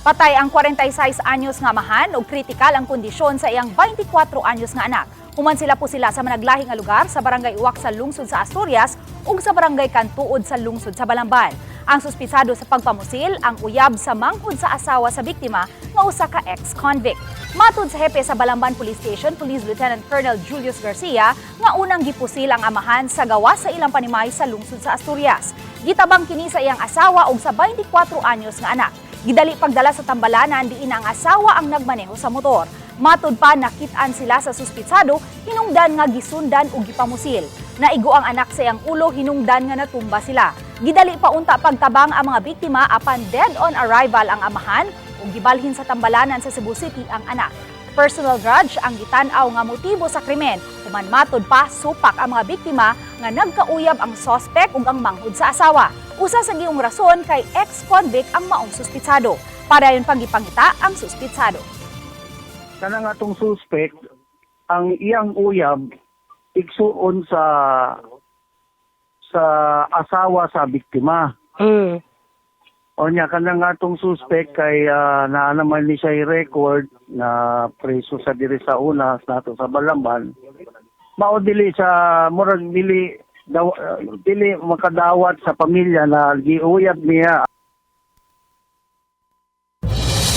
Patay ang 46 anyos nga amahan ug kritikal ang kondisyon sa iyang 24 anyos nga anak. Human sila po sila sa managlahi nga lugar sa Barangay Uwak sa lungsod sa Asturias ug sa Barangay Cantuod sa lungsod sa Balamban. Ang suspitsado sa pagpamusil ang uyab sa manghud sa asawa sa biktima nga usa ka ex-convict. Matud sa hepe sa Balamban Police Station, Police Lieutenant Colonel Julius Garcia, nga unang gipusil ang amahan sa gawas sa ilang panimay sa lungsod sa Asturias. Gitabang kini sa iyang asawa ug sa 24 anyos nga anak. Gidali pagdala sa tambalanan diin ang asawa ang nagmaneho sa motor. Matud pa, nakit-an sila sa suspitsado hinungdan nga gisundan ug gipamusil. Naigo ang anak sa iyang ulo hinungdan nga natumba sila. Gidali pa unta pagtabang ang mga biktima apan dead on arrival ang amahan ug gibalhin sa tambalanan sa Cebu City ang anak. Personal grudge ang gitan-aw nga motibo sa krimen. Human matod pa, supak ang mga biktima nga nagkauyab ang sospek ug ang manghud sa asawa. Usa sa gihong rason kay ex-convict ang maong suspitsado. Padayon pang gipangita ang suspitsado. Kanang atong suspect, ang iyang uyab igsuon sa asawa sa biktima. O niya, kanang atong suspect kay naa naman ni siya record na preso sa diri sa una nato sa Balamban. Mao dili sa murag dili daw, dili makadawat sa pamilya na giuyab niya.